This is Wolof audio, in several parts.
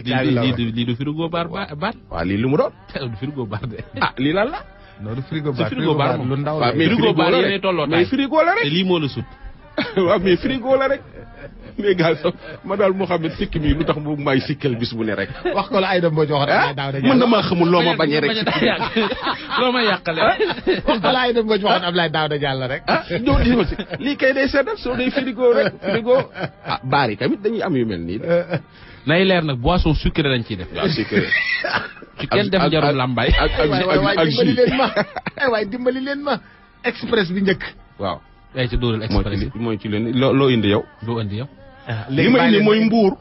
lii du frigo bar baat. waaw lii lu mu doon. du frigo bar de. lii lan la. non du frigo bar lu ndaw la. frigo bar yéenay tolloo mais frigo la rek. te lii moo la sut. waaw mais frigo la rek. mais gars sax ma daal Mouhamed sikki mi lu tax mu may sikkal bis bu ne rek. wax ko la Aïda Mbodj waxoon Abdoulaye Daouda Diallo. mën na maa xamul loo ma bañee rek. loo ma yàqale. wax ko la Aïda Mbodj waxoon Abdoulaye Daouda Diallo rek. doo di ma si lii kay day seddal soo day frigo rek frigo. baar yi tamit dañuy am yu mel nii. nay leer nag boisson sucré lañ ciy def. waaw sucré. ci kenn def jarum lambay. ak dimbali leen ma waay dimbali leen ma. express bi njëkk. waaw. yaa ci dóoral express yi mooy ci leen loo indi yow. loo indi yow. li ma indi mooy mbuur.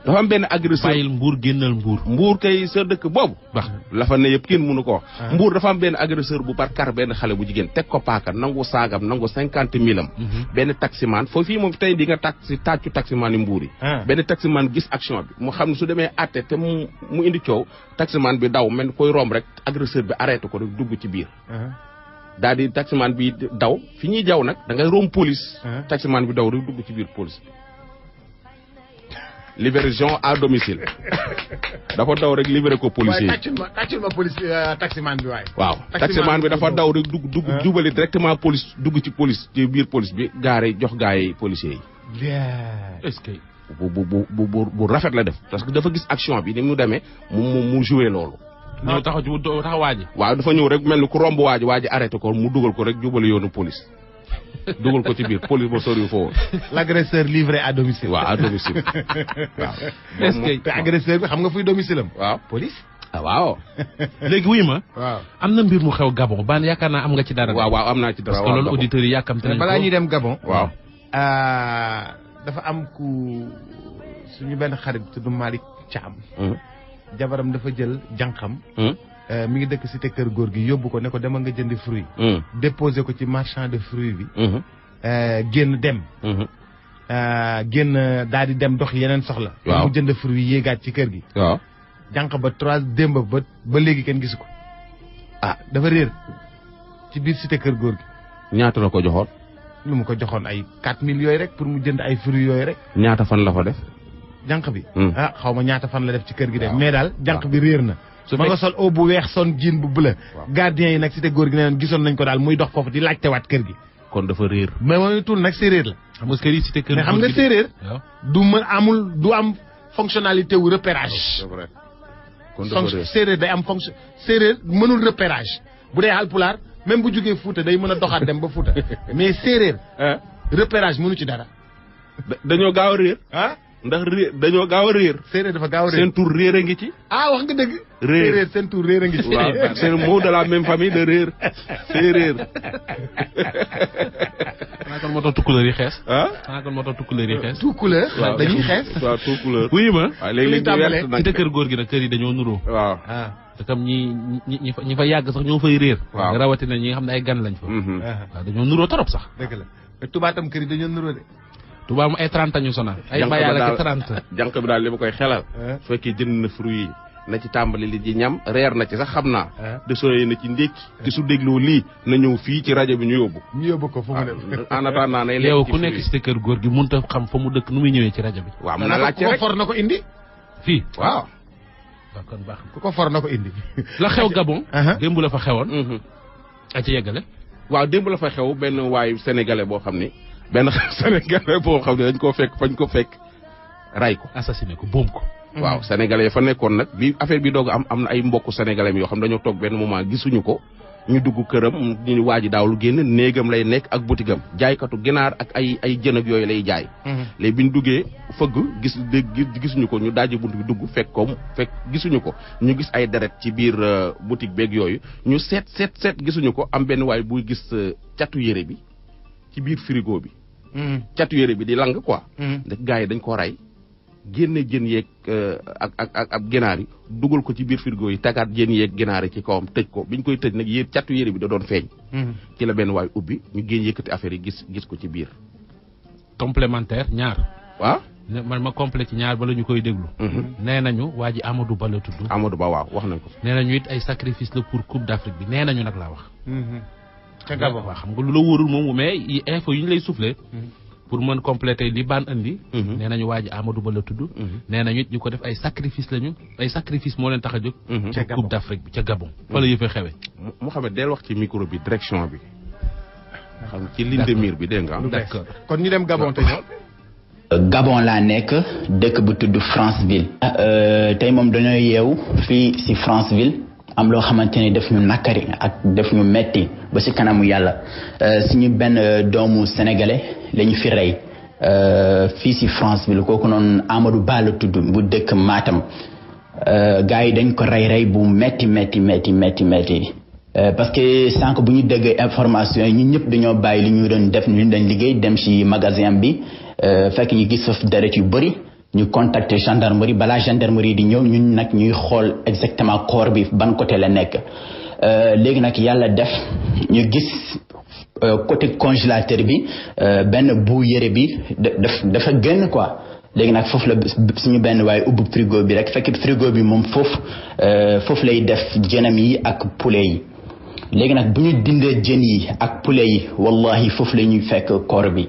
dafa am benn agresseur. bàyyil mbuur génnal mbuur. mbuur kay sa dëkk boobu. wax la fa ne yëpp kenn mënu ko wax. mbuur dafa am benn agresseur bu par kar benn xale bu jigéen teg ko paaka nangu saagam nangu 50 000 am. benn taximan foofu fii moom tey di nga tàccu taximan yi mbuur yi. benn taximan gis action bi mu xam ne su demee àtte te mu indi coow taximan bi daw mel koy romb rek agresseur bi arrêté ko rek dugg ci biir. daal di taximan bi daw fi ñuy jaw nag da ngay romb police. taximan bi daw rek dugg ci biir police. livraison à domicile. dafa daw rek libéré ko policier yi. waaye tàccul ma police taximan bi waaye. waaw taximan bi dafa daw rek dugg jubali directement police dugg ci police ci biir police bi gaare jox gaa yi policiers yi. est-ce que. bu rafet la def parce que dafa gis action bi ni mu demee mu joué loolu. ñëw taxaw waaji. waaw dafa ñëw rek mel ni ku romb waaji arrêté ko mu dugal ko rek jubali yoonu police. dugal ko ci biir police ba soriwul foofu. l'agresseur livré à domicile. waaw à domicile. waaw. est-ce que te agresseur bi xam nga fuy domicile am. waaw police. waaw. léegi wuy ma. waaw am na mbir mu xew Gabon ban yaakaar naa am nga ci dara. waaw am naa ci dara. parce que loolu auditeurs yi yàkkamte nañ ko. balaa ñuy dem Gabon. waaw. dafa am ku suñu benn xarit tudd Malick Thiam. jabaram dafa jël jànqam. mi ngi dëkk cité kër góor gi yóbbu ko ne ko demal nga jëndi fruit. déposé ko ci marchand de fruit bi. génn dem. génn daal di dem dox yeneen soxla. waaw mu jënd fruit yéegaat ci kër gi. waaw. jànq ba 3 démb ba léegi kenn gisu ko. dafa réer ci biir cité kër góor gi. ñaata la ko joxoon. lu mu ko joxoon ay 4000 yooyu rek pour mu jënd ay fruits yooyu rek. ñaata fan la fa def. jànq bi. xaw ma ñaata fan la def ci kër gi de. mais daal jànq bi réer na. ma nga sol bu weex son jean bu bleu. gardien yi nag cité góor gi neen gisoon nañ ko daal muy dox foofu di laajtewaat kër gi. kon dafa réer. mais mooy tul nag séeréer la. xam nga kër yi cité kër mais xam nga séeréer. du am fonctionnalité wu repérage. c'est vrai kon dafa réer séeréer day am fonction séeréer mënul repérage bu dee Haalpulaar même bu jógee Fuuta day mën a doxaat dem ba Fuuta mais séeréer. repérage mënu ci dara. dañoo gaaw a réer. ndax dañoo gaaw a réer. séeréer dafa gaaw a réer seen tur réer a ngi ci. wax nga dëgg. réer seen tur réer a ngi ci. waaw c'est le mot de la même famille de réer. séeréer. xanaa kon moo tax tukkuleur yi xees. xanaa kon moo tax tukkuleur yi xees. tukkuleur. waaw dañuy xees. waaw tukkuleur. wuyu ma. waaw léeg-léeg ci kër góor gi nag kër yi dañoo nuroo. waaw. te comme ñi fa yàgg sax ñoo fay réer. waaw rawatina ñi nga xam ne ay gan lañ fa. waaw dañoo nuroo torop sax. dëgg la mais Touba tam kër yi dañoo nuroo de. Touba mu ay 30 ñu sonal. ay bayal ak 30. jànq bi daal li ma koy xelal. su fekkee jënd na fruit yi na ci tàmbali li di ñam reer na ci sax xam naa. de sooyee na ci ndékki. te su dégloo lii na ñëw fii ci rajo bi ñu yóbbu. ko fu mu ne. en attendant nay lekk yow ku nekk ci kër góor gi mënut a xam fa mu dëkk nu muy ñëwee ci rajo bi. waaw mën na laajte rek ku ko for na ko indi. fii waaw. kon baax ku ko for na ko indi. la xew Gabon. démb la fa xewoon. a ci yeggale. waaw démb la fa xew benn waayu sénégalais boo xam ni. benn sénégalais boo xam ne dañ koo fekk fañ ko fekk ray ko. assassiné ko boom ko. waaw sénégalais fa nekkoon nag bi affaire bi doog am na ay mbokku sénégalais yoo xam dañoo toog benn moment gisuñu ko ñu dugg këram ñu waa ji daawlu génn néegam lay nekk ak butigam jaaykatu ginaar ak ay jën ak yooyu lay jaay. léegi bi ñu duggee fëgg gisuñu ko ñu daaji bunt bi dugg fekk gisuñu ko ñu gis ay deret ci biir boutique beeg yooyu ñu seet gisuñu ko am benn waay buy gis catu yére bi ci biir frigo bi. catu yére bi di lang quoi. ndax gars yi dañ ko rey génne jën yeeg ak ginaar yi dugal ko ci biir frigo yi tagaat jën yeeg ginaar yi ci kawam tëj ko biñ koy tëj nag catu yére bi da doon feeñ. ci la benn waay ubbi ñu génn yëkkati affaire yi gis ko ci biir. complémentaire ñaar. waaw. man ma complet ci ñaar bala ñu koy déglu. nee nañu waa ji Amadou Ba la tudd. Amadou Ba waaw wax nañ ko. nee nañu it ay sacrifice la pour Coupe d'Afrique bi nee nañu nag laa wax. ca Gabon waaw xam nga lu la wóorul moom mais info yi ñu lay soufflé. pour mën compléter li baan indi. nee nañu waa ji Amadou Ba la tudd. nee nañu it ñu ko def ay sacrifice lañu ay sacrifice moo leen tax a jóg. ca Coupe d'Afrique bi ca Gabon. fa la yëfee xewe. Mouhamed del wax ci micro bi direction bi. xam ci ligne de mire bi dégg nga. d'accord kon ñu dem Gabon te ñëw. Gabon laa nekk dëkk bu tudd Franceville. tey moom dañoo yeew fii si Franceville am loo xamante ni daf ñu nakari ak daf ñu metti ba si kanamu yàlla suñu benn doomu sénégalais la ñu fi rey fii si Franceville kooku noonu Amadou Ba la tudd bu dëkk Matam gars yi dañ ko rey bu metti parce que sànq bu ñu dégg information yi ñun ñëpp dañoo bàyyi li ñu doon def ñu doon liggéey dem si magasin bi fekk ñu gis foofu deret yu bëri ñu contacter gendarmerie balaa gendarmerie di ñëw ñun nag ñuy xool exactement corps bi ban côté la nekk léegi nag yàlla def ñu gis côté congélateur bi benn bu yére bi dafa génn quoi léegi nag foofu la suñu benn waaye ubbi frigo bi rek fekk frigo bi moom foofu lay def jënam yi ak poulet yi léegi nag bu ñu dindee jën yi ak poulet yi wallahi foofu la ñuy fekk corps bi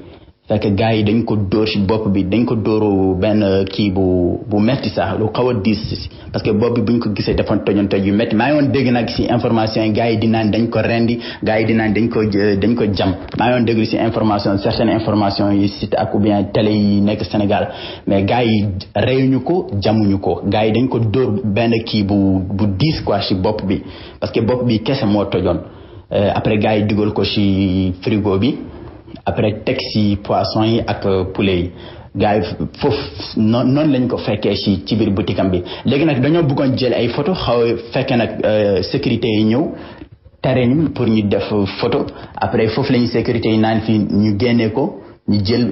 fekk gars yi dañ ko dóor ci bopp bi dañ ko dóoru benn kii bu metti sax lu xaw a diis parce que bopp bi bu ñu ko gisee dafa tojoon toj yu metti maa ngi woon dégg nag ci information yi gars yi di naan dañ ko rendi gars yi di naan dañ ko jam maa ngi woon dégg ci information certaines informations yi site ak ou bien télé yi nekk Sénégal mais gars yi reyuñu ko jamuñu ko gars yi dañ ko dóor benn kii bu diis quoi ci bopp bi parce que bopp bi kese moo tojoon après gars yi dugal ko ci frigo bi après teg ci poisson yi ak poulet yi gars yi foofu noonu lañ ko fekkee ci biir boutique am bi léegi nag dañoo bëggoon jël ay photo fekkee nag sécurité yi ñëw tere ñu pour ñu def photo après foofu lañu sécurité yi naan fii ñu génnee ko ñu jël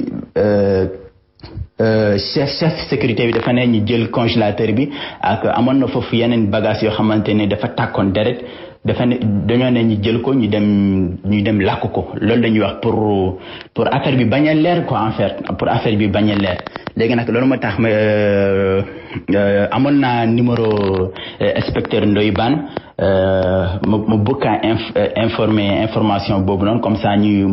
chef sécurité bi dafa ne ñu jël congélateur bi ak amoon na foofu yeneen bagage yoo xamante ne dafa tàkkoon deret dafa ne dañoo ne ñu jël ko ñu dem làkk ko loolu la ñuy wax pour affaire bi bañ a leer quoi en fait pour affaire bi bañ a leer léegi nag loolu moo tax amoon naa numéro inspecteur Ndoye Bane ma bëgg kaa information boobu noonu comme ça mu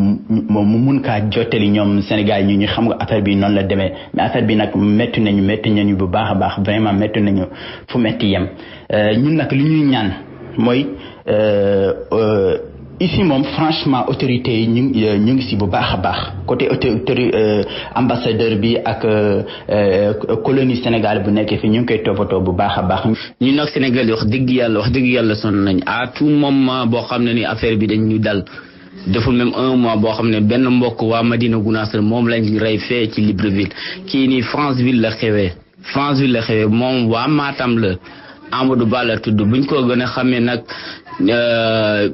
mun kaa jottali ñoom Sénégal ñu xam nga affaire bi noonu la demee mais affaire bi nag métti nañu bu baax a baax vraiment métti nañu fu métti yem ñun nag li ñuy ñaan mooy ici moom franchement autorité yi ñu ngi si bu baax a baax côté ambassadeur bi ak colonie Sénégal bu nekkee fi ñu ngi koy toppatoo bu baax a baax. ñun nag Sénégal yi wax dëgg yàlla sonn nañ à tout moment boo xam ne ni affaire bi dañ ñu dal deful même un mois boo xam ne benn mbokk waa Madina Gounass moom lañ rey fee ci Libreville kii nii Franceville la xewee moom waa Matam la. Amadou Ba la tudd buñ ko gën a xamee nag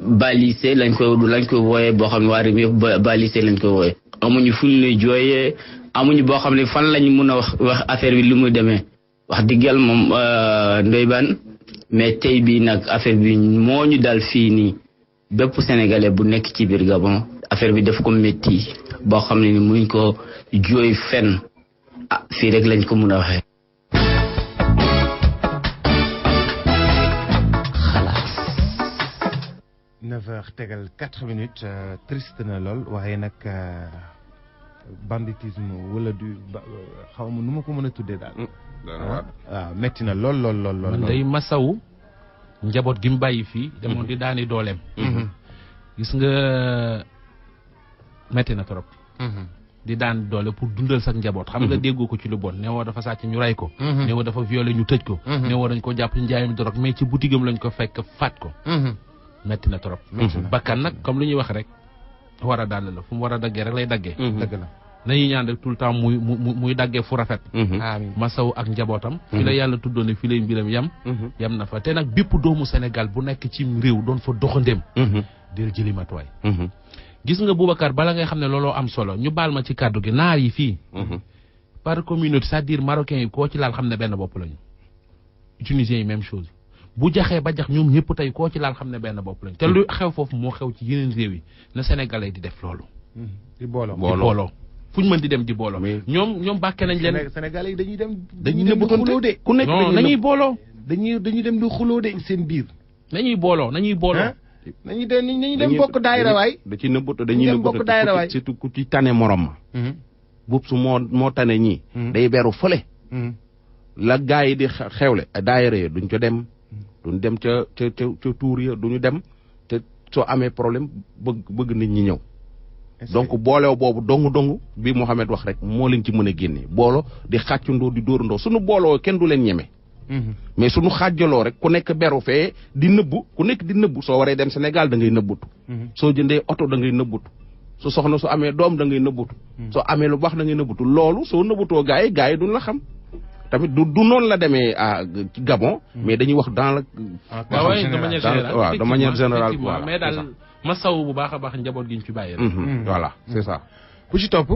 Balissé lañ ko wooyee boo xam ne waa réew mi Balissé lañ ko wooyee amuñu fu ñu lay jooyee amuñu boo xam ne fan lañ mun a wax affaire bi li muy demee wax dëgg yàlla moom Ndoye Bane mais tey bii nag affaire bi moo ñu dal fii nii bépp sénégalais bu nekk ci biir Gabon affaire bi daf ko métti boo xam ne ni muñ ko jooy fenn fii rek lañ ko mun a waxee. 9h tegal 4 minutes triste na lool waaye nag banditisme wala du xaw ma nu ma ko mën a tuddee daal. waaw metti na lool. man day masawu njaboot gi mu bàyyi fii. demoon di daani dooleem. gis nga metti na trop. di daan doole pour dundal sax njaboot. xam nga déggoo ko ci lu bon neewoo dafa sàcc ñu rey ko. neewoo dafa violé ñu tëj ko. neewoo dañ ko jàpp ci njaayam dorog mais ci boutique am lañ ko fekk faat ko. metti na trop. bakkan nag comme lu ñuy wax rek war a dàll la fu mu war a daggee rek lay daggee. dëgg la nañuy ñaan rek tout le temps muy daggee fu rafet. amiin masaw ak njabootam. fi la yàlla tuddoon ne fi lay mbiram yam na fa te nag bépp doomu Sénégal bu nekk ci réew doon fa doxandéem. del jëli matuwaay. gis nga Boubacar bala ngay xam ne looloo am solo ñu baal ma ci kàddu gi naar yi fii. par communauté c'est-à-dire marocains yi koo ci laal xam ne benn bopp lañu. tunisiens yi même chose. bu jaxee ba jax ñoom ñëpp tey koo ci laal xam ne benn bopp lañ te lu xew foofu moo xew ci yeneen réew yi na sénégalais di def loolu. di booloo fu ñu mën di dem di booloo. ñoom bàkke nañ leen. sénégalais yi dañuy dem. dañuy dem di xuloo de ku nekk nañuy booloo. dañuy dem di xuloo de seen biir. nañuy booloo. nañuy dem bokk daayira waay. dañuy bokk daayira waay surtout ku ci tane morom ma. bub su moo tane ñii day beru fële la gaa yi di xewle daayira ya duñ dem ca tuur ya duñu dem te soo amee problème bëgg nit ñi ñëw donc boolew boobu dong bi Mouhamed wax rek moo leen ci mën a génne boolo di xàccundoo di dóorandoo suñu booloo kenn du leen ñeme mais suñu xàjjaloo rek ku nekk beru fee di nëbbu soo waree dem Sénégal da ngay nëbbutu soo jëndee oto da ngay nëbbutu su soxna su amee doom da ngay nëbbutu soo amee lu baax da ngay nëbbutu loolu soo nëbbutoo gaa yi duñ la xam tamit du noonu la demee ci Gabon mais dañuy wax dans la de manière générale mais daal masaw bu baax a baax njaboot gi ñu fi bàyyi rek voilà c'est ça bu ci topp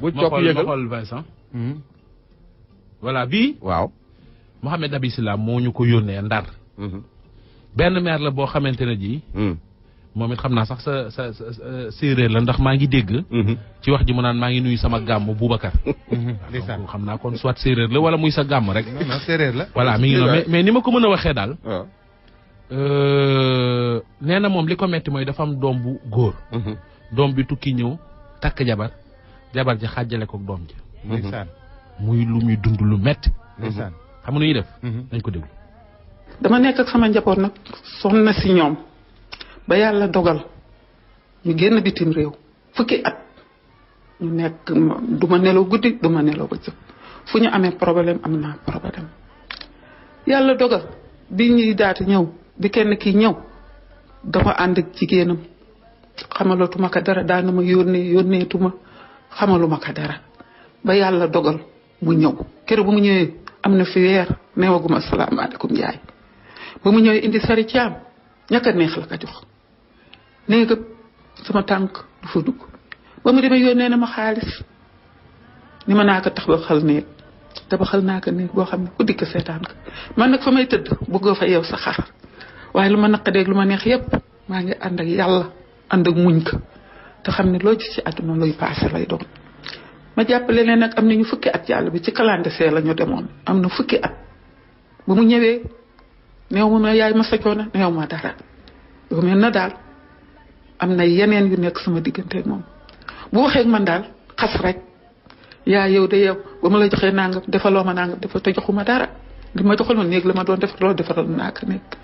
yëgal ma xool Vincent voilà bii waaw Mohamed Abi Silla moo ñu ko yónnee Ndar benn maire la boo xamante ne ji moom it xam naa sax sa séeréer la ndax maa ngi dégg ci wax ji mu naan maa ngi nuyu sama gàmm Boubacar donc xam naa kon soit séeréer la wala muy sa gàmm rek non séeréer la voilà mi ngi noonu mais ni ma ko mën a waxee daal nee na moom li ko metti mooy dafa am doom bu góor doom bi tukki ñëw takk jabar ji xàjjale ko doom ji muy lu muy dund lu metti xam nga nu ñuy def dañ ko déglu dama nekk ak sama njaboot nag sonn na si ñoom ba yàlla dogal ñu génn bitim réew fukki at ñu nekk du ma nelaw guddi du ma nelaw bëccëg fu ñu amee problème am naa problème yàlla dogal bi ñuy daati ñëw bi kenn kii ñëw dafa ànd ak jigéenam xamalatuma ko dara daana ma yónneetuma xamaluma ko dara ba yàlla dogal mu ñëw keroog bu mu ñëwee am na fi weer neewaguma asalaamaaleykum yaay ba mu ñëwee indi sari caam ñaka neex la ko jox néega sama tànk du fa dugg ba mu demee yónnee na ma xaalis ni ma naa ko tax ba xal néeg te ba xal naa ko néeg boo xam ne ku dikk seetaan ko man nag fa may tëdd bëggoo fa yeew sa xar waaye lu ma naqadeeg lu ma neex yépp maa ngi ànd ak yàlla ànd ak muñ ko te xam ne loo gis ci àdduna luy paase lay doon ma jàppale leen nag am nañu fukki at yàlla bi ci calendrier la ñu demoon am na fukki at ba mu ñëwee neew ma yaay ma sacoona neew ma dara yow mel na daal am na yeneen yu nekk sama digganteeg moom bu waxee man daal xas rek yaa yow de yow ba ma la joxee nangam defaloo ma nangam dafa te joxuma dara li ma joxal ma néeg la ma doon def loolu defaral naa ko nekk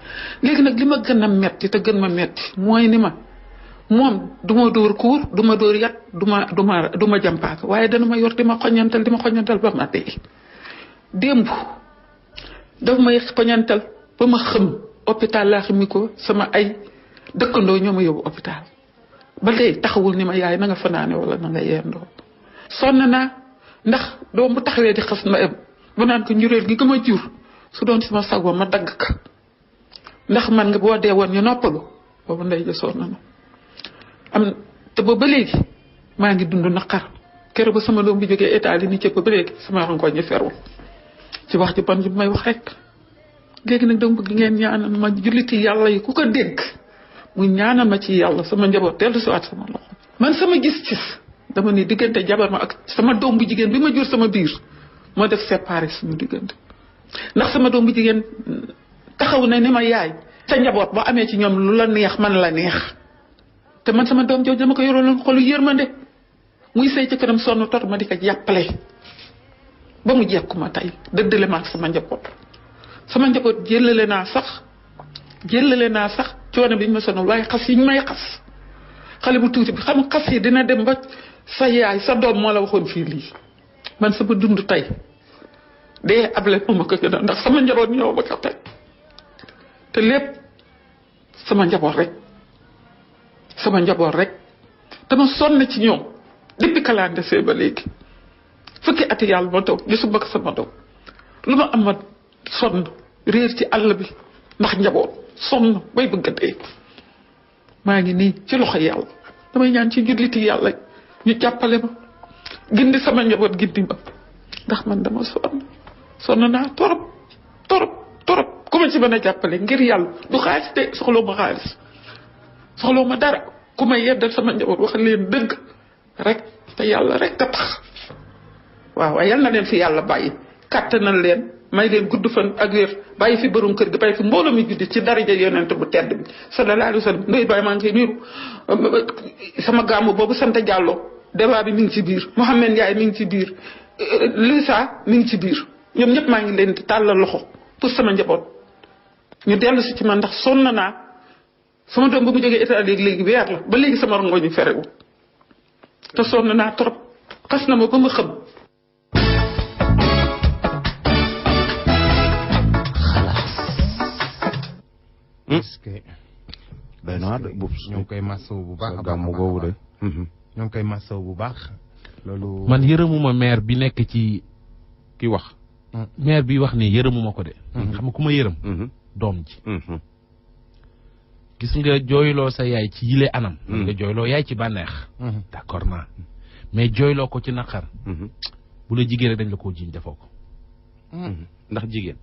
léegi nag li ma gën a metti te gën ma metti mooy ni ma moom du ma dóor kuur du ma dóor yat du ma jàmpaaka waaye dana ma yor di ma xoñantal ba ma dee démb daf may xoñantal ba ma xëm hôpital laa xami ko sama ay dëkkandoo ñoo ma yóbbu hôpital ba tey taxawul ni ma yaay na nga fanaane wala na nga yendoo sonn naa ndax doom bu taxawee di xas ma ba naan ko njuréel gi ma jur su doon sama sago ma dagg ka ndax man nga boo dee woon ñu noppalu boobu ndey ja sonn na am te ba léegi maa ngi dund naqar keroog ba sama doom bi jógee Italie ni cëpp ba léegi sama rangoñ ñi ferul ci wax ji ban ji may wax rek léegi nag dama bëgg ngeen ñaanal ma julliti yàlla yi ku ko dégg mu ñaanal ma ci yàlla sama njaboot dellu si waat sama loxo man sama gis-gis dama ne diggante jabar ma ak sama doom bu jigéen bi ma jur sama biir moo def séparé suñu diggante ndax sama doom bu jigéen taxaw na ni ma yaay sa njaboot boo amee ci ñoom lu la neex man la neex te man sama doom jooju dama ko yoraloon xolu yërmande muy sëy ci kanam sonn tor ma di ko jàppale ba mu jekku ma tey dëddale ma ak sama njaboot jëlale naa sax coono bi ñu ma sonal waaye xas yi ñu may xas xale bu tuuti bi xam xas yi dina dem ba sa yaay sa doom moo la waxoon fii lii man sama dund tey dee able moo ma ko gën a ndax sama njaboot ñoo ma ko teg te lépp sama njaboot rek dama sonn ci ñoom depuis calendrier ba léegi fukki ati yàlla ma taw gisuma ko sama doom lu ma am ma sonn réer ci àll bi ndax njaboot sonn bay bëgg a dee maa ngi nii ci loxo yàlla damay ñaan ci julliti yàlla ñu jàppale ma gindi sama njaboot gindi ma ndax man dama sonn naa torop ku ma ci mën a jàppale ngir yàlla du xaalis de soxloo ma xaalis soxloo ma dara ku ma yeddal sama njaboot wax leen dëgg rek te yàlla rek a tax waaw yal na leen fi yàlla bàyyi kàttanal leen may leen gudd fan ak wér bàyyi fi borom kër gi bàyyi fi mbooloo mi juddi ci daraja yonent bu tedd bi sallallahu alayhi wa sallam ndoy bàyyi maa ngi nuyu sama gàmmu boobu sant Diallo débat bi mi ngi ci biir Mouhamed Ndiaye mi ngi ci biir Lissa mi ngi ci biir ñoom ñëpp maa ngi leen di tàllal loxo pour sama njaboot ñu dellu si ci man ndax sonn naa sama doom bu mu jógee état léegi weer la ba léegi sama rongo ñu ferewu te sonn naa trop xas na ma ba ma xëm. est-ce que day na de bu ñoo ngi koy masawu bu baax a baax gàmmu googu de. ñoo ngi koy masawu bu baax loolu. man yërëmuma maire bi nekk ci ki wax. maire bi wax ni yërëmuma ko de. xam nga ku ma yërëm. doom ji. gis nga jooyloo sa yaay ci yile anam. nga jooyloo yaay ci bànneex. d'accord naa mais jooyloo ko ci naqar. bu la jigéen rek dañ la koo jiiñ defoo ko. ndax jigéen.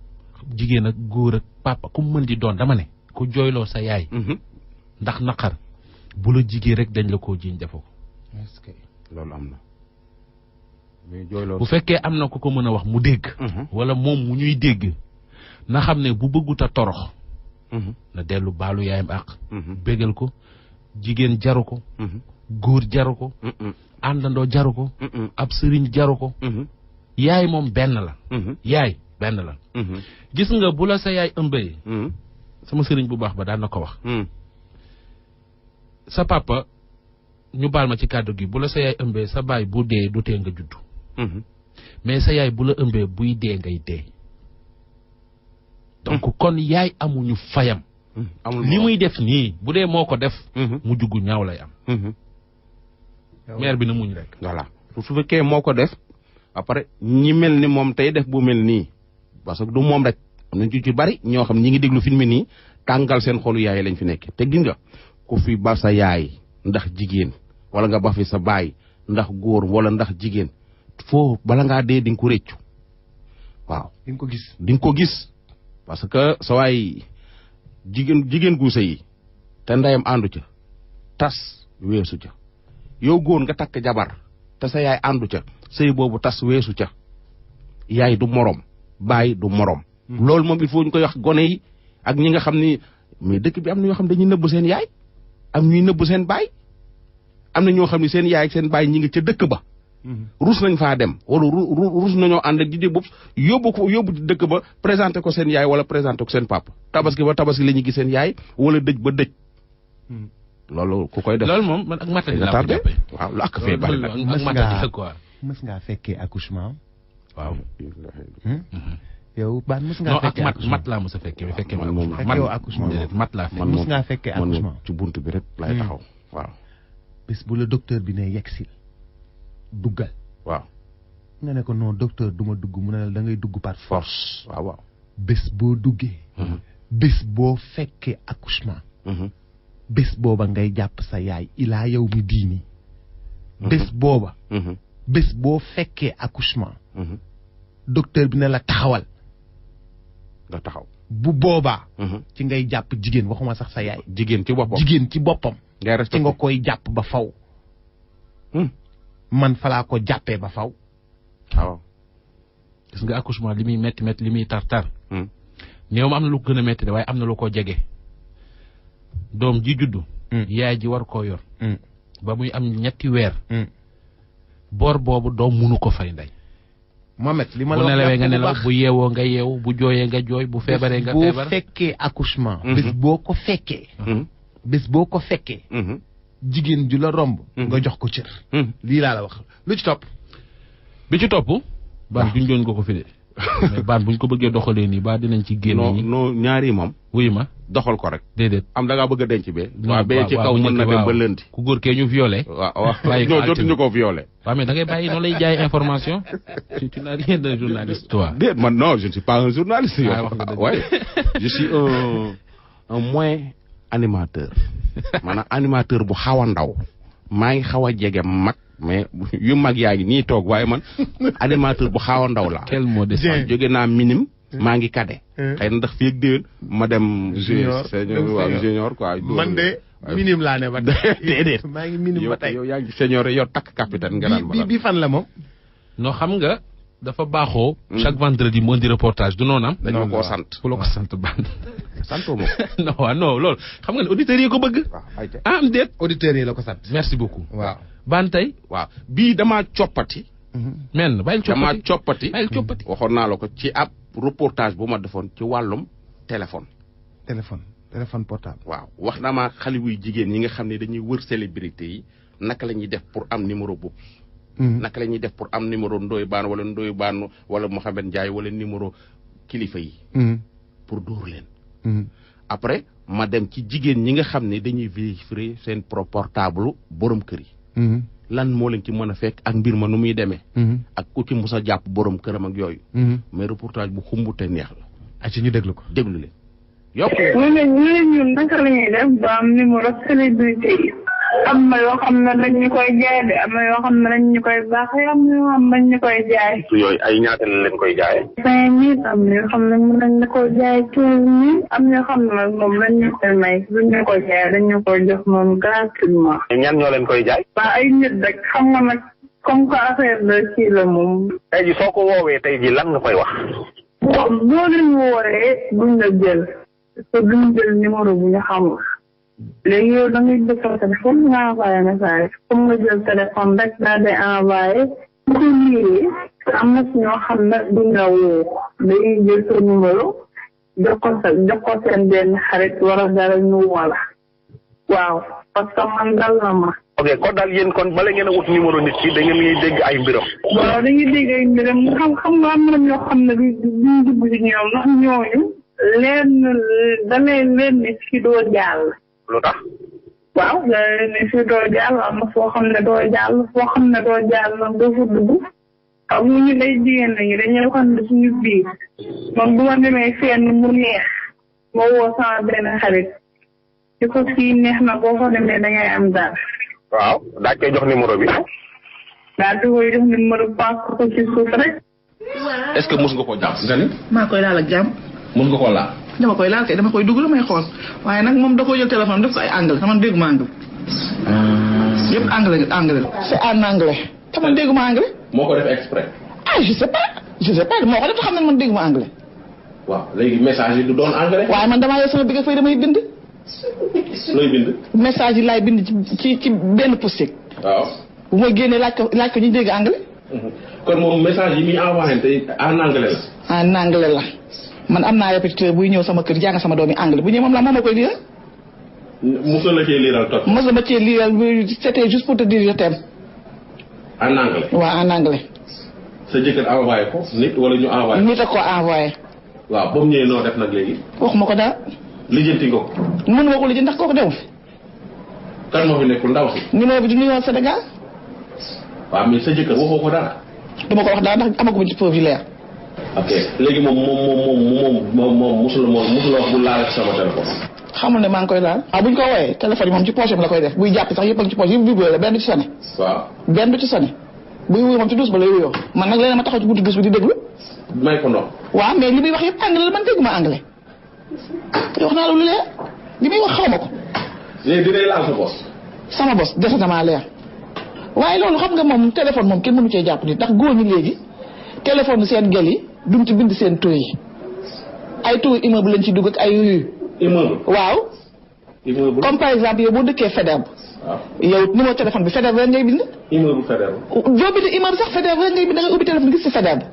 jigéen ak góor ak papa ku mu mën di doon dama ne. ku jooyloo sa yaay. ndax naqar bu la jigéen rek dañ la koo jiiñ defoo ko. est-ce que loolu am na. mais jooyloo bu fekkee am na ku ko mën a wax mu dégg. wala moom mu ñuy dégg na xam ne bu bëggut a torox. na dellu baalu yaayam ak. bégal ko jigéen jaru ko. góor jaru ko. àndandoo jaru ko. ab sëriñ jaru ko. yaay moom benn la. yaay benn la. gis nga bu la sa yaay ëmbee. sama sëriñ bu baax ba daan na ko wax. sa papa ñu baal ma ci kàddu gi bu la sa yaay ëmbee sa baay bu dee du tee nga juddu. mais sa yaay bu la ëmbee buy dee ngay dee. donc kon yaay amuñu fayam. li muy def nii bu dee moo ko def. mu juggu ñaaw lay am. maire bi na muñ rek. voilà su fekkee moo ko def après ñi mel ni moom tey def bu mel nii parce que du moom rek am nañ ci bari ñoo xam ñi ngi déglu film nii tàngal seen xolu yaay lañ fi nekk te gis nga ku fi ba sa yaay ndax jigéen wala nga ba fi sa baay ndax góor wala ndax jigéen foo bala ngaa dee di nga ko réccu waaw. di nga ko gis di nga ko gis parce que sa waay jigéen gu sëy te ndeyam àndu ca tas weesu ca yow góor nga takk jabar te sa yaay àndu ca sëy boobu tas weesu ca yaay du morom baay du morom. loolu moom il faut ñu koy wax gone yi ak ñi nga xam ni mais dëkk bi am na ñoo xam dañuy nëbb seen yaay am ñuy nëbb seen baay am na ñoo xam ne seen yaay ak seen baay ñi ngi ca dëkk ba. rus nañ faa dem wala rus nañoo ànd ak di boobu yóbbu dëkk ba présenté ko seen yaay wala présenté ko seen papa tabaski ba tabaski la ñuy gis seen yaay wala dëj ba dëj. loolu ku koy def loolu moom man ak matadi laa ko jàppee. waaw lu ak fee bari nag ak matadi la quoi. mës ngaa fekkee accouchement. waaw. yow baan mës ngaa fekkee non ak mat laa mës a fekkee fekkee ma moom accouchement mat laa fekkee. mës ngaa fekkee accouchement ci buntu bi rek lay taxaw waaw. bés bu la docteur bi ne yegsil duggal. waaw. nga ne ko non docteur du ma dugg mu ne la da ngay dugg par force waaw waaw. bés boo duggee. bés boo fekkee accouchement. bés booba ngay jàpp sa yaay ilaa yow mi diini. bés booba. bés boo fekkee accouchement. docteur bi ne la taxawal. nga taxaw bu boobaa. ci ngay jàpp jigéen waxuma sax sa yaay. jigéen ci boppam jigéen ci boppam. ngay respecté ci nga koy jàpp ba faw. man falaa ko jàppee ba faw. waaw. gis nga accouchement li muy métti li muy tar. néew ma am na lu ko gën a métti de waaye am na lu ko jege. doom ji juddu. yaay ji war koo yor. ba muy am 3 weer. boor boobu doom munu ko fay ndey. Mohamed li ma la bu wax nelawee nga nelaw bu yeewoo nga yeewu bu jooyee nga jooy bu feebaree nga feebar. boo fekkee accouchement. bés boo ko fekkee. bés boo ko fekkee. jigéen ju la romb. nga jox ko cër. lii laa la wax lu ci topp. bi ci topp. baan duñ doon nga ko fi de. mais baan buñ ko bëggee doxalee nii ba dinañ ci génn. non ñaari moom. wuy ma doxal ko rek. déedéet am da ngaa bëgg a denc bee. waaw bee ci kaw mën na dem ba lënd. ku góor kee ñu violé. waaw non jotuñu ko violé. waaw mais da ngay bàyyi noonu lay jaay information. tu n'as rien de journaliste toi. déet man non je ne suis pas un journaliste. wax nga dëgg ouais je suis un moins animateur. maanaam animateur bu xaw a ndaw. maa ngi xaw a jege mag. mais yu mag yaa ngi nii toog waaye man animateur bu xaw a ndaw laa. quel mot de ça jóge naa minime. maa ngi kade. xëy na ndax fii ak déwén ma dem. junior quoi. man de minime laa ne ba tey. déedéet maa ngi minime ba tey. yow yaa ngi senior yow takk capitaine nga naan bi fan la moom. non xam nga dafa baaxoo. chaque vendredi mu indi reportage du noonu am. dañ ma koo sant ku la ko sant baan. santoo ma ko. non waaw non loolu xam nga ne auditeurs yi ko bëgg. waaw ayca am déet. auditeurs yi la ko sant. merci beaucoup. waaw ban tey waaw bii damaa coppati. men bàyyil damaa coppati coppati. waxoon naa la ko ci ab reportage bu ma defoon ci wàllum téléphone. téléphone portable. waaw wax naa ma xale wuy jigéen yi nga xam ne dañuy wër célébrité yi naka la ñuy def pour am numéro boobu. naka la ñuy def pour am numéro Ndoye Bane wala Mouhamed Ndiaye wala numéro kilifa yi. pour dóor leen. après ma dem ci jigéen ñi nga xam ne dañuy vérifier seen portable borom kër yi. lan moo leen ci mën a fekk ak mbir ma nu muy demee. ak ku ci mus a jàpp borom këram ak yooyu. mais reportage bu xumb te neex la. a ci ñu déglu ko. déglu leen. yokk ñun naka la ñuy def ba am numéro célébrité yi. am na yoo xam ne dañ ñu koy jaay de am na yoo xam ne dañ ñu koy baaxee am na yoo xam ne dañ ñu koy jaay. yooyu ay ñaata la leen koy jaayee. 5000 am na yoo xam ne mën nañ la koy jaay 15000 am na yoo xam ne nag moom dañ ñu koy may buñ ñu koy jaay dañ ñu koy jox moom gratuitement. ñan ñoo leen koy jaay. waa ay nit rek xam nga nag comme que affaire la ci la moom. tey ji soo ko woowee tey ji lan nga koy wax. boo leen wooree duñ la jël te duñ jël numéro bu ñu xamul. léegi yow da ngay def sa téléphone nga envoyé message comme nga jël téléphone rek daal di envoyé bu ko liiree am na si ñoo xam ne duñ la woo dañuy jël sa numéro jox ko seen benn xarit wala dara ñu wala waaw parce que man dal na ma. ok kon daal yéen kon bala ngeen a wut numéro nit ki da ngeen ñuy dégg ay mbiram. waaw dañuy dégg ay mbiram xam nga am na ñoo xam ne duñ dugg ci ñoom ndax ñooñu leen ni fi doo jàll. lu tax. waaw ne fii doo jàll am na foo xam ne doo jàll foo xam ne doo jàll nag doo fa dugg xam nga ñu day jigéen lañu dañuy wax ne suñu biir man bu ma demee fenn mu neex ma woo sama benn xarit ci ko fii neex na boo fa demee dangay am dara. waaw daaj koy jox numéro bi. daal di koy jox numéro pass ko ci suuf rek. est-ce que mos nga koo jàpp nga ni. maa koy laal ak jàmm. mos nga koo laal. dama koy laal kay dama koy dugg damay xool waaye nag moom da koo jël téléphone def ko ay anglais te man dégguma anglais. yëpp anglais la. c'est en anglais. te man dégguma anglais. moo ko def exprès. ah je sais pas moo ko def te xam ne man dégguma anglais. waaw léegi message yi du doon anglais. waaye man damaa yor sama bigga fay damay bind. looy bind. message yi laay bind ci benn post-it. waaw. bu ma génnee laaj ko ñu dégg anglais. kon moom message yi muy envoyé tey en anglais la. en anglais la. man am naa répétiteur buy ñëw sama kër jàng sama doomi anglais bu ñëw moom ma koy liiral. mosoo la cee liiral tot. mosoo ma cee liiral c'était juste pour te dire je t'aime. en anglais. waaw en anglais. sa jëkkër envoyé ko nit wala ñu envoyé. nit a ko envoyé. waaw ba mu ñëwee noo def nag léegi. waxuma ko dara. lijjanti nga ko. mënu ma ko lijjanti ndax kooku dew fi. kan moo fi nekkul ndaw si. numéro bi du numéro Sénégal. waaw mais sa jëkkër waxoo ko dara. duma ko wax dara ndax amaguma ci preuve yu leer. ok léegi moom mosul wax bu laal sama téléphone. xamul ne maa ngi koy laal. waaw bu ñu ko wooyee téléphone yi moom ci poche am la koy def buy jàpp sax yëpp a ngi ci poche yëpp vibré la benn du ci sonné. waaw benn du ci sonné. buy wuyu moom ci douche ba lay wuyoo man nag léeg-léeg ma taxaw ci buntu douche bi di déglu. may ko ndox. waaw mais li muy wax yëpp anglais la man dégguma anglais. wax naa la lu leer li muy wax xaw ma ko. léegi dinañ laal sa bos. sama bos dese na maa leer waaye loolu xam nga moom téléphone moom kenn mënu cee jàpp nit ndax góor ñi léegi téléphone seen gel yi duñ ci bind seen tur yi ay tur immeuble lañ ci dugg ak ay rue. immeuble waaw. immeuble comme par exemple yow boo dëkkee Faidherbe. waaw yow numéro téléphone bi Faidherbe rek ngay bind. immeuble Faidherbe. doo bind immeuble sax Faidherbe rek ngay bind da ngay ubbi téléphone gis ci Faidherbe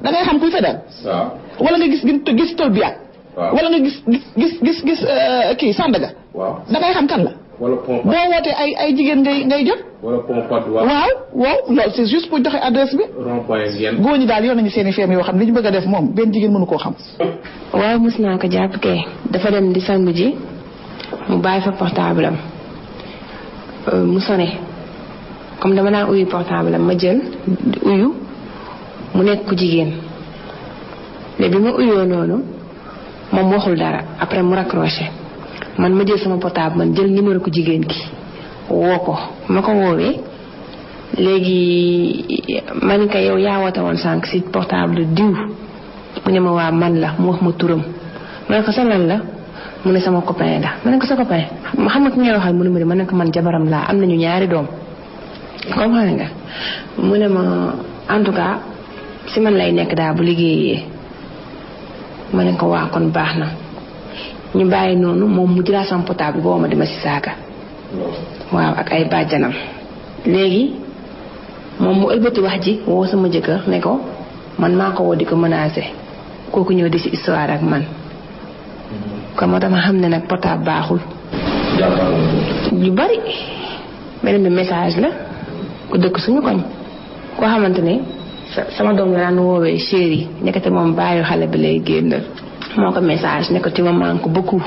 da ngay xam kuy Faidherbe. waaw. wala nga gis Tolbiac. waaw wala nga gis kii Sandaga. waaw da ngay xam kan la. wala pont. boo wootee ay jigéen ngay jot. wala pont Patte d'Oie. waaw loolu c'est juste pour joxe adresse bi. rond-point ngeen. góor ñi daal yoon nañu seen i feem yoo xam ne li ñu bëgg a def moom benn jigéen mënu koo xam. waaw mos naa ko jàpp kay dafa dem di sangu ji mu bàyyi fa portable am mu sonné comme dama naa uyu portable am ma jël uyu mu nekk ku jigéen mais bi ma uyoo noonu moom waxul dara après mu raccroché man ma jël sama portable man jël numéro ku jigéen ki woo ko ma ko woowee léegi man ka yow yaa woote woon sànq si portable diw mu ne ma waa man la mu wax ma turam ma ne ko sa lan la mu ne sama copain la ma ne ko sa copain ma xam nga ki ngay waxal mu ne ma ne ko man jabaram laa am nañu ñaari doom comprendre nga mu ne ma en tout cas si man lay nekk daal bu liggéeyee ma ne ko waa kon baax na ñu bàyyi noonu moom mu jëlaat sama portable boo ma dima si saaga waaw ak ay bàjjanam léegi moom mu ëlbati wax ji woo sama jëkkër ne ko man maa ko woo di ko menacé kooku ñëw di si histoire ak man kon moo tax ma xam ne nag portable baaxul yu bari beneen bi message la ku dëkk suñu koñ koo xamante ne sama doom la daan woowee chéri nekkate moom bàyyi xale bi lay génn moo ko message ne ko ti ma manque beaucoup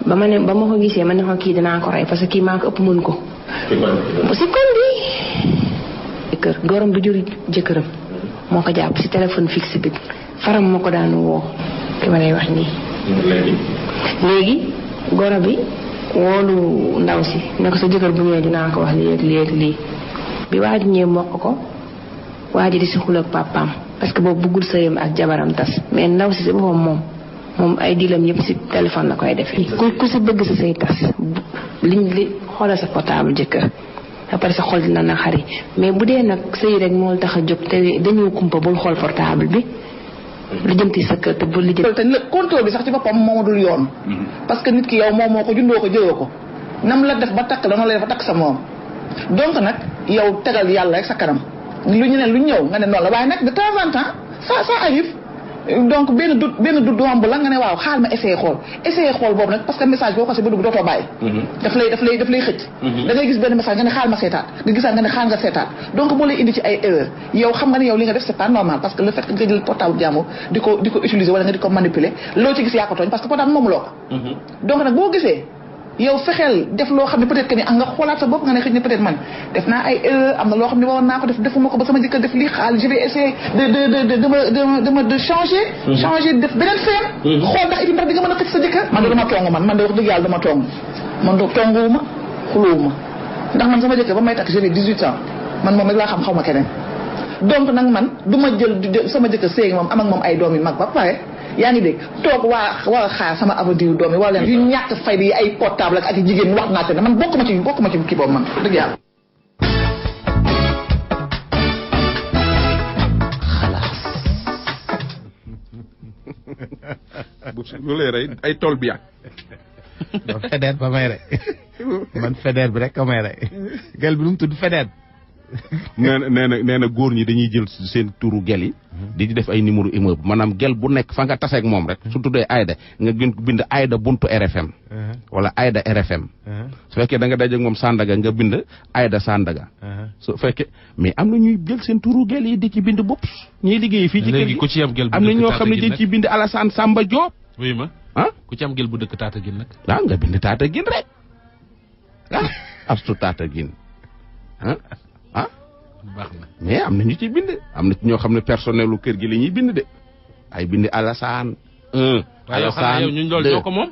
ba ma ko gisee ma ne ko kii dinaa ko rey parce que kii maa ko ëpp mën ko si koñ bi kër gorom du jur jëkkëram moo ko jàpp si téléphone fixe bi faram moo ko daan woo ki ma lay wax nii léegi goro bi woolu ndaw si ne ko sa jëkkër bu ñëwee dinaa ko wax lii ak lii bi waa ji ñëwee mokk ko waa ji di si xul ak papaam parce que boobu bëggul sëyam ak jabaram tas mais ndaw si boppam moom ay dilam yëpp si téléphone la koy defee ku si bëgg sa say tas li xoolal sa portable jëkkër après sa xol dina na xari mais bu dee nag sëy rek moo tax a jóg te dañoo kumpa bul xool portable bi li jëmti sa kër te bu li jëm te contrôle bi sax ci boppam moo dul yoon parce que nit ki yow moom moo ko jundoo ko jëyoo ko nam la def ba takk la noonu la def ba takk sa moom donc nag yow tegal yàlla rek sa kanam lu ñu ne lu ñëw nga ne noonu la waaye nag de temps en temps ça arrive donc benn du domb la nga ne waaw xaal ma essayé xool boobu nag parce que message boo ko si ba dugg dootoo bàyyi daf lay xëcc da ngay gis benn message nga ne xaal ma seetaat nga gisaat nga ne xaal nga seetaat donc moo lay indi ci ay erreur yow xam nga ne yow li nga def c'est pas normal parce que le fait que nga jël portable jàmbur di ko utiliser wala nga di ko manipuler loo ci gis yaa ko tooñ parce que portable moomu loo ko donc nag boo gisee yow fexeel def loo xam ne peut-être que ni nga xoolaat sa bopp nga ne xëy na peut-être man def naa ay erreur am na loo xam ne waroon naa ko def defuma ko ba sama jëkkër def lii xaal je vais essayer de changer def beneen feem xool ndax itam ndax di nga mën a xëcc sa jëkkër man de dama tong man de wax dëgg yàlla dama tong man do tonguwuma xuluwuma ndax man sama jëkkër ba may takk j'avais 18 ans man moom rek laa xam xaw ma keneen donc nag man du ma jël sama jëkkër séegi moom am ak moom ay doom yi mag ba pare yaa ngi dégg toog war a xaar sama avenir doom yi wala leen yu ñàkk fayda yi ay portable ak jigéen wax naa te ne man bokkuma ci kii boobu man dëgg yàlla lu lay rey ay tool bi ba Feder ba may rey man Feder bi rek ka may rey gel bi nu mu tudd Feder nee na góor ñi dañuy jël seen turu gel yi di def ay numéro immeuble maanaam gel bu nekk fa nga taseeg moom rek su tuddee Aïda nga bind Aïda buntu RFM wala Aïda RFM su fekkee da nga dajeeg moom Sandaga nga bind Aïda Sandaga su fekkee mais am na ñuy jël seen turu gel yi di ci bind bopp ñuy liggéey fii ci kër gi am na ñoo xam ne dañ ci bind Alassane Samba Diop oui ma ku ci am gel bu dëkk Tataguine nag nga bind Tataguine rek astu Tataguine baax na mais am na ñu ci bind am na ci ñoo xam ne personnelu kër gi la ñuy bind de ay bind Alassane 1 Alassane yow ñu lool ñoo ko moom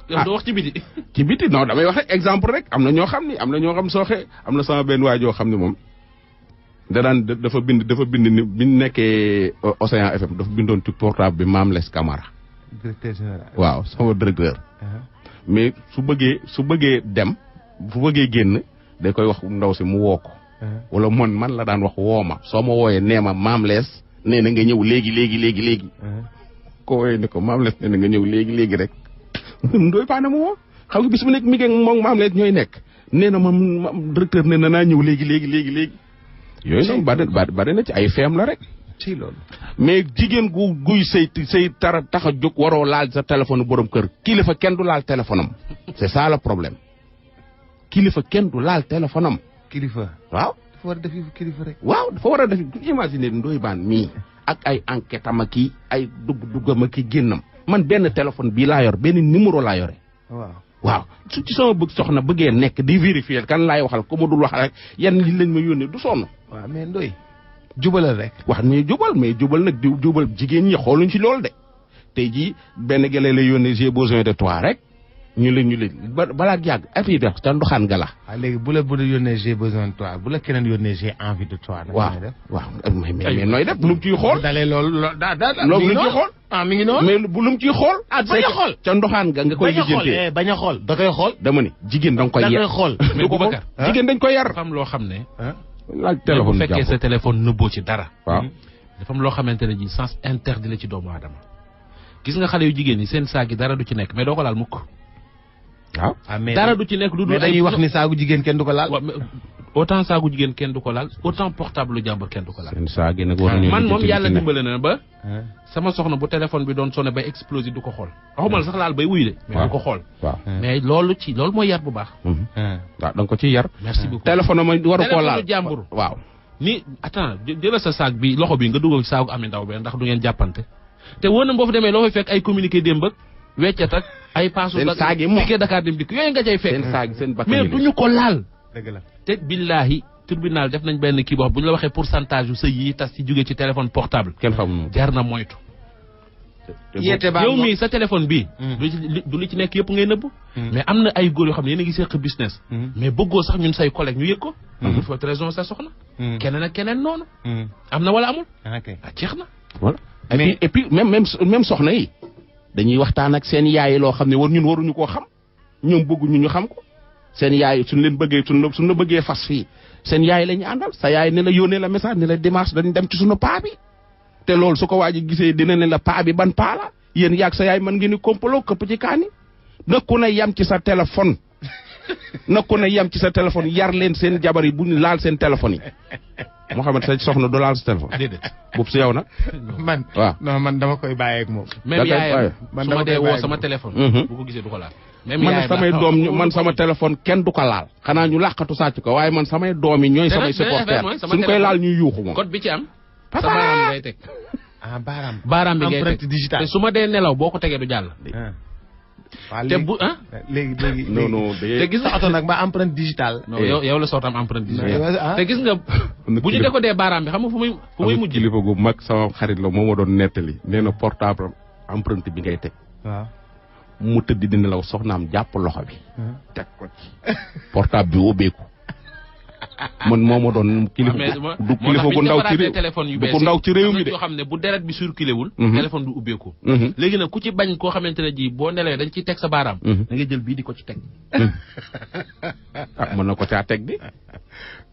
yow doo wax ci biti ci biti non damay wax rek exemple rek am na ñoo xam sooxe am na sama benn waay joo xam ne moom dafa bind ni bi nekkee Océan FM dafa bindoon ci portable bi Mame Less Camara directeur général waaw sama directeur mais su bëggee dem bu bëggee génn day koy wax ndaw si mu woo ko wala man la daan wax wooma soo ma wooyee nee ma Mame Less nee na nga ñëw léegi ko wooyee ne ko Mame Less nee na nga ñëw léegi rek ndooy paana mu woo xam nga bis bu nekk mi ngi moom Mame Less ñooy nekk nee na mam directeur nee na naa ñëw léegi yooyu noonu bari na ci ay feem la rek ci loolu mais jigéen guy say tax a jóg waroo laal sa téléphone borom kër kilifa kenn du laal téléphone am c'est ça le problème kilifa kenn du laal téléphone am kilifa waaw dafa war a def kilifa rek waaw dafa war a def imaginer Ndoye Bane mii ak ay enquête am ki ay duggam ki génnam man benn téléphone bii laa yor benn numéro laa yore waaw su ci sama soxna bëggee nekk di vérifier kan laay waxal ko ma dul wax rek yan li lañ ma yónnee du sonn waaw mais Ndoye jubalal rek wax mais jubal nag di jubal jigéen ñi xooluñ ci loolu de tey jii benn gele la yónnee j'ai besoin de toi rek ñu leen balaa yàgg affaire def ca ndoxaan nga la. léegi bu la yónnee j'ai besoin de toi bu la keneen yónnee j'ai envie de toi. waaw mais nooy def lu mu ciy xool. dalee loolu loolu lu mu ciy xool. mi ngi noonu mais lu mu ciy xool. bañ a xool ca ndoxaan nga koy lijjantee bañ a xool da koy xool. dama ni jigéen da nga koy yar da koy xool. mais Boubacar jigéen dañ koy yar. dafa am loo xam ne. laaj téléphone bu fekkee sa téléphone nëbboo ci dara. waaw dafa am loo xamante ne ji sens interdit la ci doomu aadama gis nga xale yu jigéen ñi seen saag yi dara du ci nekk mais doo ko laal mukk waaw dara du ci nekk du dul dañuy wax ni saagu jigéen kenn du ko laal. autant saagu jigéen kenn du ko laal autant portable lu jàmbur kenn du ko laal. seen saa gi nag war nañu man moom yàlla dimbale na ba. sama soxna bu téléphone bi doon sonné bay explosé du ko xool. waxuma la sax laal bay wuy de. mais du ko xool. waaw mais loolu mooy yar bu baax. waaw da nga ko ci yar. merci beaucoup téléphone ma waru koo laal téléphone jàmbur. waaw. ni attends jëlal sa saag bi loxo bi nga dugal saagu Ami Ndaw be ndax du ngeen jàppante te woon na boo fa demee loo fay fekk ay communiqué démb ak weccat ak ay paasu seen saag yi moom ticket Dakar dem dikk yooyu nga cay fekk. seen saag seen bakkan mais du ñu ko laal. dëgg la te billaahi tribunal def nañ benn kii boo xam bu ñu la waxee pourcentage yu sëy yi tas ci jógee ci téléphone portable. kenn xamul jar na moytu. yow mii sa téléphone bii. du li ci nekk yëpp ngay nëbb. mais am na ay góor yoo xam ne yéen a ngi seq business. mais bëggoo sax ñun say collègue ñu yëg ko. il faut raison sa soxna. keneen ak keneen noonu. am na wala amul. jeex na. voilà et puis même soxna yi dañuy waxtaan ak seen yaay loo xam ne ñun waruñu koo xam ñoom bëgguñu ñu xam ko seen yaay suñ leen bëggee suñ la bëggee fas fii seen yaay la ñu àndal sa yaay ne la yónnee la message ne la dimanche dañ dem ci suñu paa bi te loolu su ko waa ji gisee dina ne la paa bi ban paa la yéen yaag sa yaay mën ngeen ni kompaloo këpp ci kaani na ku ne yam ci sa téléphone na ku ne yam ci sa téléphone yar leen seen jabar yi bu ñu laal seen téléphone yi Mouhamed sa soxna du laal sa téléphone. déedéet boobu si yow nag. man waaw non man dama koy bàyyeeg moom. même yaayam man su dama ma dee koy woo bàyyeeg sama moom. téléphone. bu ko gisee du ko laal. même man yaayam samay doom man sama téléphone kenn du ko laal. xanaa ñu làqatu sàcc ko waaye man samay doom yi ñooy samay supporter suñ koy laal ñuy yuuxu moom. code bi ci am. sa baaraam ngay teg. ah baaraam. baaraam bi ngay empreinte teg digitale. te su ma dee nelaw boo ko tegee du jàll. waaw te bu ah. léegi non non te gis nga oto nag ba empreinte digitale. non yow la sootam empreinte digitale. ah. te gis nga bu ñu décodé baaraam bi xam nga fu muy mujj. kilifa gu mag sama xarit la moo ma doon nettali nee na portable empreinte bi ngay teg. waaw. mu tëdd di nelaw soxnaam jàpp loxo bi. teg ko ci portable bi ubbeeku. man moo ma doon kilifa du kilifa gu ndaw ci réew téléphone yu du bees ko ndaw ci réew mi de. yoo xam ne bu deret bi circulé wul. téléphone du ubbeeku. léegi nag ku ci bañ koo xamante ne ji boo nelawee dañ ciy teg sa baaraam. da ngay jël bii di ko ci teg. ah mën na ko caa teg di.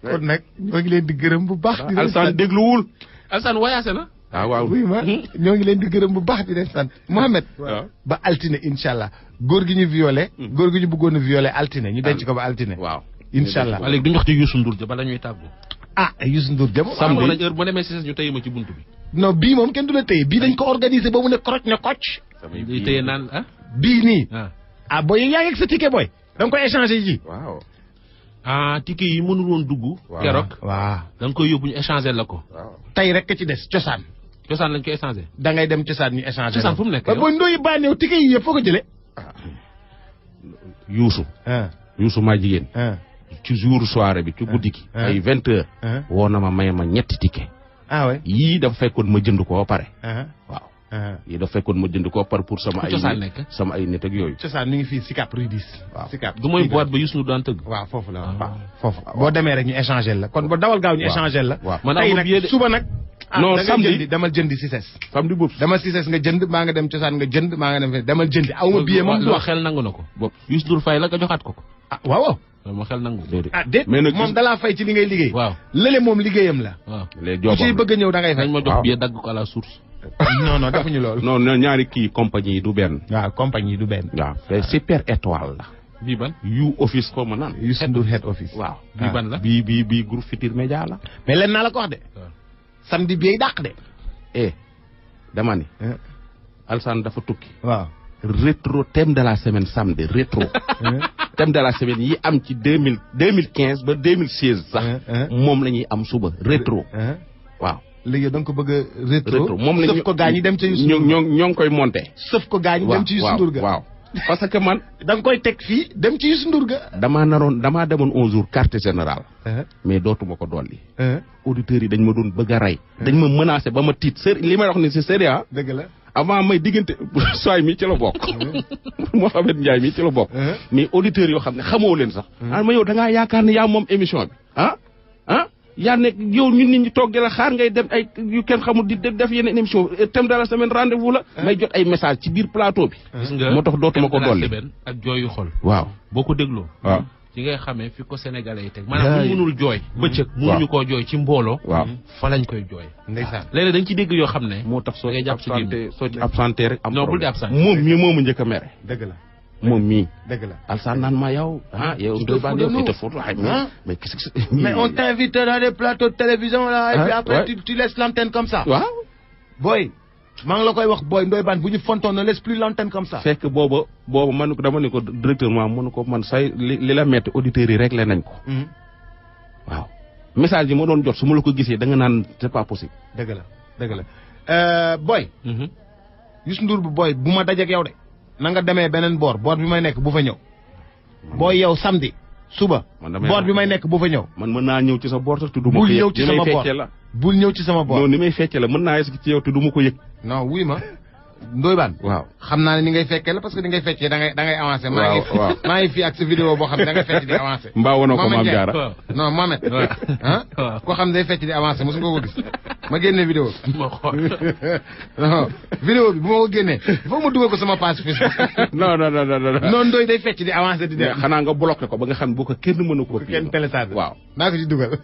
kon nag ñoo ngi leen di gërëm bu baax. di leen Alsaan sant dégluwul. Alsaan wayaase na. ah waaw oui ma ñoo ngi leen di gërëm bu baax di leen sant Mohamed. ba altine incha allah góor gi ñu violé. góor gi ñu bëggoon a violé altine ñu denc ko ba altine. waaw incha allah léegi duñu wax ci Youssou Ndour ja bala ñuy tàggu. ah Youssou Ndour dem. samedi nañ heure bu demee si ñu tëye ma ci buntu bi. non bii moom kenn du la tëye bii dañ ko organisé ba mu ne kroj ne kocc. di tëye naan ah. bii nii. ah ah booy yaa ngi ak sa ticket booy. da nga koy échangé ji. waaw. ah ticket yi mënul woon dugg. keroog waaw. da nga koy yóbbu ñu échanger la ko. tey rek ci des cosaan. cosaan lañ koy échanger. da ngay dem cosaan ñu échanger. cosaan fu mu nekk ba booy ndooyi bànneew ticket yi yëpp foo ko jëlee. Youssou. Youssou maa jigéen. ci jour soirée bi ci guddi gi. ay 20h. woo na ma may ma ñetti ticket. ah ouais yii dafa fekkoon ma jënd ko ba pare. waaw. yii dafa fekkoon ma jënd ko ba pare pour sama ay. cosaan nekk sama ay nit ak yooyu. cosaan mi ngi fii Sicap Rue 10. waaw Sicap du mooy boîte ba Youssou Ndour daan tëgg. waaw foofu la waaw foofu. boo demee rek ñu échanger la kon ba dawal gaaw ñu échanger la. waaw man tey amul nag billet de. suba nag. non da ngay samedi jëndi demal jëndi Cices. samedi boobu. demal Cices nga jënd maa nga dem cosaan nga jënd maa nga dem fee demal jëndi aw ma billet moom du wax. xel nangu na ko. bopp Youssou Ndour fay la nga joxaat ko ko. ah waaw waaw. loolu ma xel nangu. ah déet mais nag moom dalaa fay ci li ngay liggéey. waaw lële moom liggéeyam la. waaw les ku ciy bëgg a ñëw da ngay fay. dañ ma jox billet dagg ko à la source. non non defuñu loolu. non non ñaari kii compagnie yi du benn. waaw compagnie du benn. waaw te super étoile la. bii ban. yu office ko ma naan. Youssou Ndour head office. waaw bii ban la. bii groupe Futurs Médias la. mais leen naa la ko wax de. samedi bii dàq de. dama ni. Alsaan dafa tukki. waaw. rétro thème de la semaine samedi rétro. thème de la semaine yi am ci 2015 ba 2016 sax. moom la ñuy am suba rétro. waaw. léegi da nga ko bëgg a rétro moom la ñu sëf ko gaañ yi dem ca Youssou Ndour ñoo ngi koy monté. sëf ko gaañ dem ci Youssou Ndour ga waaw parce que man. da nga koy teg fii dem ci Youssou Ndour ga. damaa demoon un jour quartier général. mais dootuma ko dolli. auditeurs yi dañ ma doon bëgg a rey. dañ ma menacé ba ma tiit li may wax ni c'est sérieux. dëgg la. avant may diggante soy mi ci la bokk. Mouhamed Ndiaye mi ci la bokk. mais auditeurs yoo xam ne xamoo leen sax. ma yow da ngaa yaakaar ne yaa moom émission bi yaa nekk yow ñun nit ñi toog di la xaar ngay dem ay yu kenn xamul di def yeneen émission thème de la semaine rendez-vous la. may jot ay message ci biir plateau bi. gis nga moo tax dootuma ko dolli. ak jooyu xol. waaw boo ko dégloo. waaw ci ngay xamee fi ko sénégalais yi teg. maanaam bu mënul jooy. bëccëg mënuñu koo jooy ci mbooloo. waaw fa lañ koy jooy. ndeysaan léeg-léeg dañ ci dégg yoo xam ne. moo tax soo ngay jàpp ci ci absenté rek am non bul di absenté. moom mii moomu njëkk a mere. dëgg la. moom mii. dëgg la Alsaan naan ma yow yow Ndoye Bane yow te photo mais qu'est-ce que mais on t'invite dans des plateaux de télévision là et puis après tu laisses l'antenne comme ça. waaw boy maa ngi la koy wax boy Ndoye Bane bu ñu fontoon ne laisse plus l'antenne comme ça. fekk booba man ko dama ne ko directeur mënu ko man say li la metti auditeurs yi réglé nañ ko. waaw message yi ma doon jot su ma la ko gisee da nga naan c'est pas possible. dëgg la boy. Youssou Ndour bu boy bu ma dajeeg yow de. na nga demee beneen boor bi may nekk bu fa ñëw. booy yow samedi. suba boor bi may nekk bu fa ñëw. man mën naa ñëw ci sa boor sax te du ma bul ko yëg. ñëw ci sama boor bul ñëw ci sama boor. non ni may fekkee la mën naa yegg ci yow te du ma ko yëg. non wuy ma Ndoye Bane. waaw xam naa ne ni ngay fekkee la parce que ni ngay feccee da ngay avancé. waaw maa ngi fii ak sa vidéo boo xam ne da ngay fecc di avancé. mbaa woon ko maam jaara non Mohamed. koo xam ne day fecc di avancé mosu nga ko gis. ma génne vidéo bi. ma xool. non vidéo bi bu ma ko génnee il faut ma dugal ko sama page Facebook. non. non Ndoye day fecc di avancé di dem. xanaa nga bloqué ko ba nga xam bu ko kenn mën a ko. kenn télécharge. waaw naa ko ci dugal.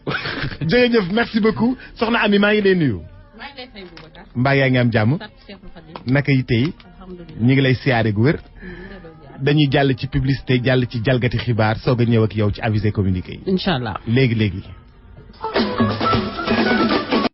jërëjëf merci beaucoup soxna Ami maa ngi lay nuyu. maa ngi lay fay Boubacar. mbaa yaa ngi am jàmm. naka yi tey ñu ngi lay siyaare gu wér. dañuy jàll ci publicité jàll ci jalgati xibaar soog a ñëw ak yow ci avisé communiqué yi. incha allah léegi.